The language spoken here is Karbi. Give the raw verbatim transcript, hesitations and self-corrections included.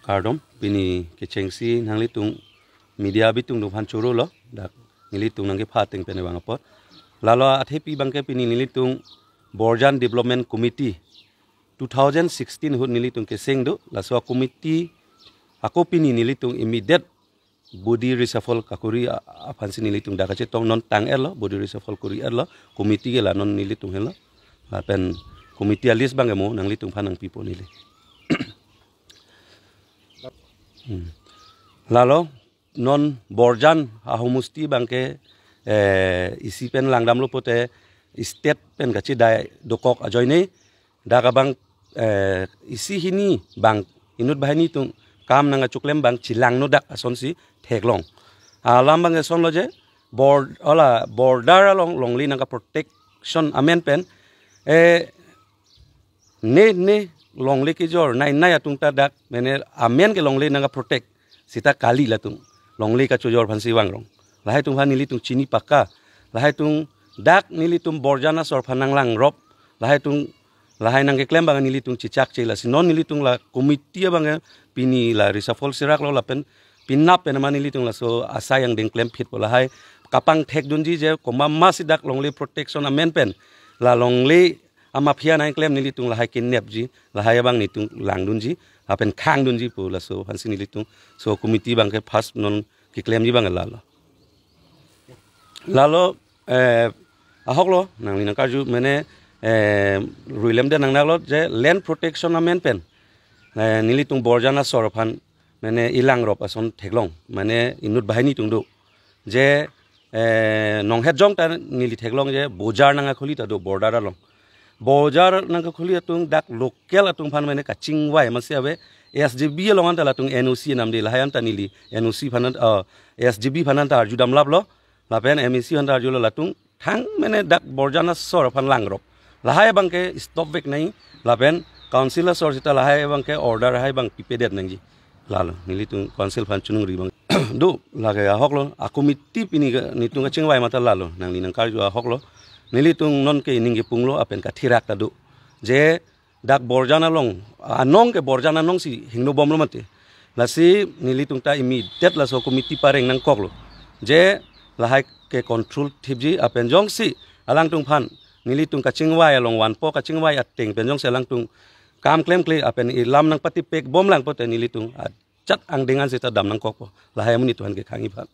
Kardom, pini kechengsi nanglitum media abitung atum aphan choro lo, dak nelitum nangkepha ateng pen vang apot. Lalo athepi abangke pini nelitum Borjan Development Committee two thousand sixteen ahut nelitum keseng do, laso committee ako pini nelitum immediate body reshuffle kakori a-, aphansi nelitum dak kachetong, non tang-etlo, body reshuffle kori-etlo, committee ke la non nelitum henlo. Lapen committee a-list abangke mo nanglitum aphan nangpipo neli. Hmm. Lalo non Borjan ahomosti abangke, eh, isi pen langdamlo pote state pen kachedai dokok ajoine dak abang, eh, isi hini abang inut banghini atum kam nangkachoklem abang chelangno dak asonsi theklong. Alam abang esonlo je bor-, ola border along longle nangka protection amen pen, eh, ne ne longle kejor nai nai atum ta dak mene amen ke longle nangka protect sita kali latum longle kachojor aphansi vangrong. Lahai atum aphan nelitum chini pakka. Lahai atum dak nelitum Borjan asor aphan nanglangrop. Lahai atum, lahai nangkeklem abang nelitum chechakche, lasi non nelitum la committee abang pini la reshuffle seraklo lapen penap pen ma nelitum laso asai angdeng klemphitpo. Lahai kapangthekdunji je komat masi dak longle protection amen pen la longle amafia nangklem nelitum lahai kenepji, lahai abang nelitum langdunji, lapen khangdunji pu laso aphansi nelitum. So committee abangke first non keklemji abang lalo. Lalo, eh, ahoklo, nangli nangkarju mene, eh, ruilemde nangnaklo je land protection amen pen, eh, nelitum Borjan asor aphan mene ilangrop ason theklong, mene inut banghini atum do. Je, eh, nonghet jong ta neli theklong je bojar nangkakhuli ta do border along. Bojar nangkakhuli atum dak local atum aphan mene kachingvai masi ave, S G B along anta latum N O C namde, lahai anta neli N O C aphan, eh, S G B aphan anta arjudamlaplo, lapen M A C aphan ta arjulo, latum thang mene dak Borjan asor aphan langrop. Lahai abangke stop vek nai, lapen council asor sita lahai abangke order lahai abang pipedet nangji. Lalo, nelitum council aphan choningri abang. Do, lake ahoklo, a committee pini ke, nelitum kachingvai mata lalo, nangli nangkarju ahoklo. Nelitum nonke ning kepunglo, lapen kathirak ta do. Je, dak Borjan along, anong ke Borjan anongsi hingnobomlo mate. Lasi nelitum ta immediate laso committee pareng nangkoklo. Je lahai ke control thipji lapen jongsi alangtum aphan nelitum kachingvai along vanpo, kachingvai ateng pen jongsi alangtum kam klemkle lapen ilam nangpatipekbomlang pote nelitum ajat angdeng an sita dam nangkokpo. Lahai amonit atum aphan kekhangji aphan.